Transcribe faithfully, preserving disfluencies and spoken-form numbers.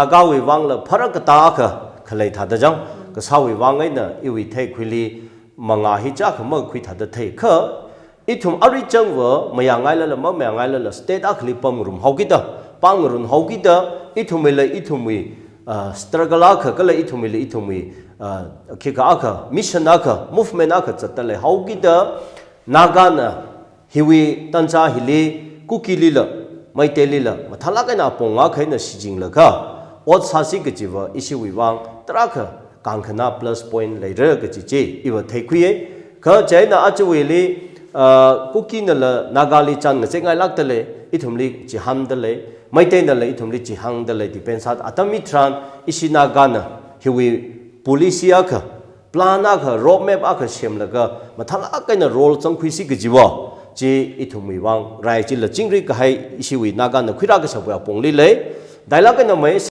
Nagawui vangla pharākatā akha khalei thāda chang, kasāwui vang eina iwui theikhuili mangā hi chākha makakhui thāda thei. Kha ithum ari changva mayangailala, mamayangailala, state akhali pamngarum haokida, pamngarun haokida, ithumwuila ithumwui, ah, struggle akha, kala ithumwuila ithumwui, ah, khikha akha, mission akha, movement akha zatdalei haokida, Nagana hiwui tanzā hili Kukilila, Meiteilila, mathālāk eina apong akha eina shichinlaga, ot sāsi kajiva ishiwui vang tarākha kangkhana plus point leira kaji chi iva theikhuiya. Kha chieina ajawuili, ah, Kukinala Nagali chān ngazekngailākdalei, ithumli chihāndalei, Meiteinala ithumli chihāndalei, depend sā atam hitharan ishi Nagana hiwui policy akha, plan akha, roadmap akha semlaga, mathālāk eina role zangkhuisi kajiva chi ithumwui vang rai chila chingri kahai ishiwui Nagana khuirā kashapwui apongli lei. Dailāk eina mai